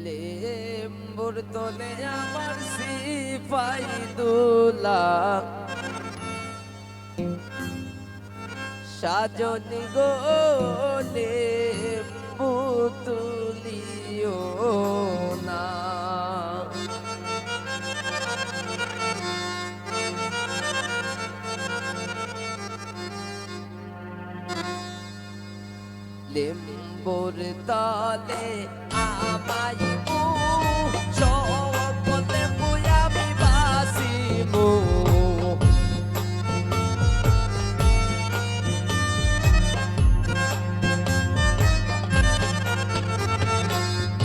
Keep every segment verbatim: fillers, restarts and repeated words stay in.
লেম্বুর তলে আমার সিপাই দুলা, সাজনি গো লেম্বু তুলিও না। লেম্বুর তলে আমায় বউ, সকল লেম্বু আমি বাসিমু।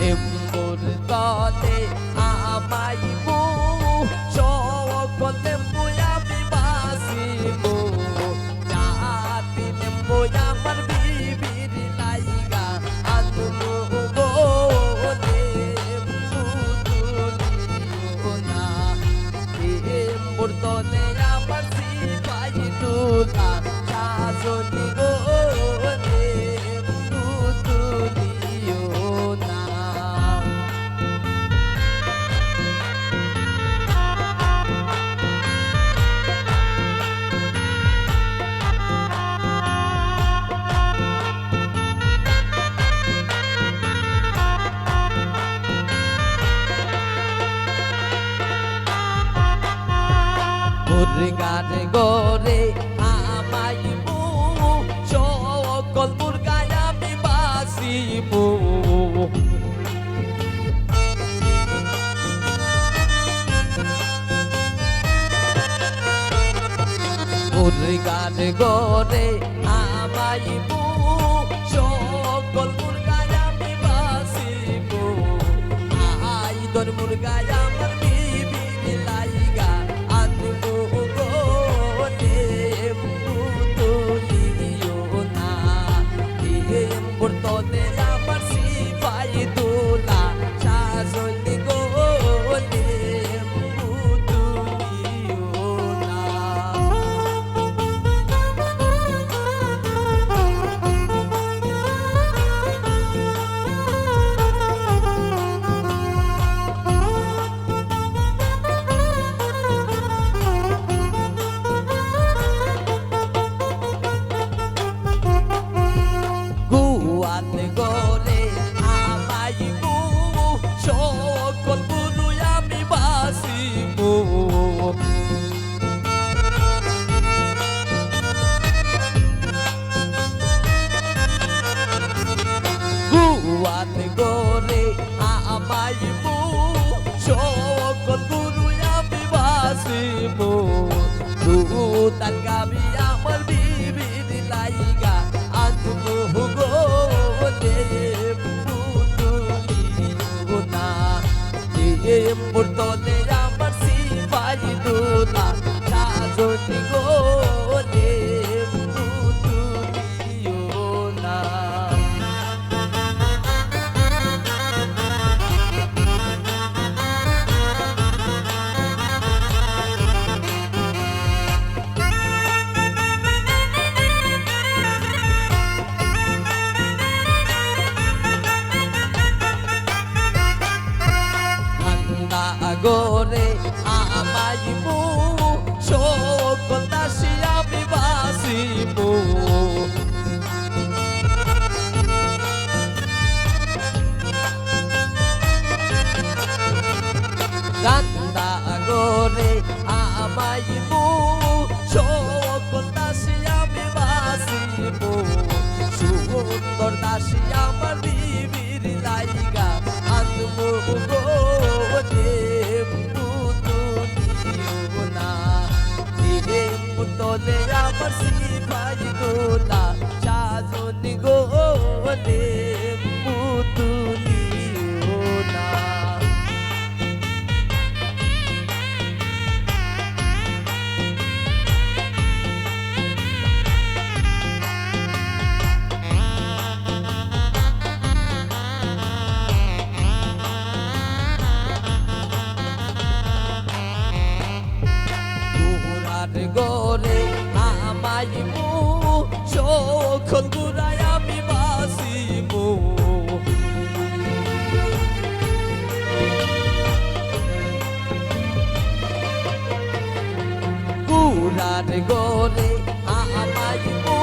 লেম্বুর তলে আমায় বউ, সকল লেম্বু আমি বাসিমু। জাতি লেম্বু আমার বিবির লাইগা, আনমু গো লেম্বু তুলিও না। লেম্বুর তলে আমার সিপাই দুলা, সাজনি গো লেম্বু তুলিও না। মুরগার ঘরে আমায় বউ, সকল মুরগায় আমি বাসিমু। মুরগার ঘরে আমায় বউ, সকল মুরগায় আমি বাসিমু। আইদর মুরগায় আমার বিবির লাইগা, আনমু গো লেম্বু তুলিও না। লেম্বুর তলে আমার সিপাই দুলা, সাজনি গো লেম্বু তুলিও না। গুয়াত ঘরে আমায় বউ, সকল গরু আমি বাসিমু। গুয়াত ঘরে আমায় বউ, সকল গরু আমি বাসিমু। দুধাল গাভী আমার বিবির লাইগা, আনমু গো লেম্বু তুলিও না। লেম্বুর তলে আমার সিপাই দুলা, সাজনি গো লেম্বু তুলিও না। ঠান্ডা ঘরে আমায় বউ, সকল দাসী আমি বাসিমু। ঠান্ডা ঘরে আমায় বউ, সকল দাসী আমি বাসিমু। সুন্দর দাসী আমার বিবির লাইগা, আনমু গো লেম্বু তুলিও না। লেম্বুর তলে আমার সিপাই দুলা, সাজনি গো লেম্বু তুলিও না। ঘরে আমায় বউ, সকল গুনায় আমি বাঁচিমু। গুনার ঘরে হামাইমু,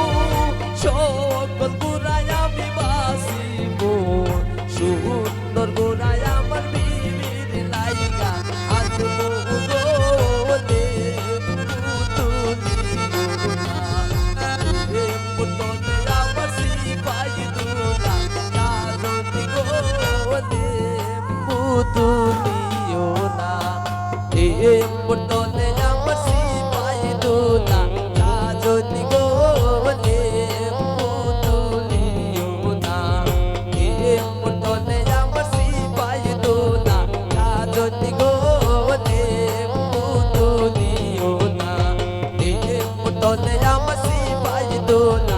সকল গুনায় আমি বাঁচিমু। সুন্দর গুনায় আমার বিবির লাইগা আনমু গো লেম্বু তুলিও না। লেম্বুর তলে আমার সিপাই দুলা, কাজল গো লেম্বু তুলিও না। লেম্বুর তলে আমার সিপাই দুলা, কাজল গো লেম্বু তুলিও না। লেম্বুর তলে আমার সিপাই দুলা, কাজল গো লেম্বু তুলিও না। লেম্বুর তলে আমার সিপাই দুলা,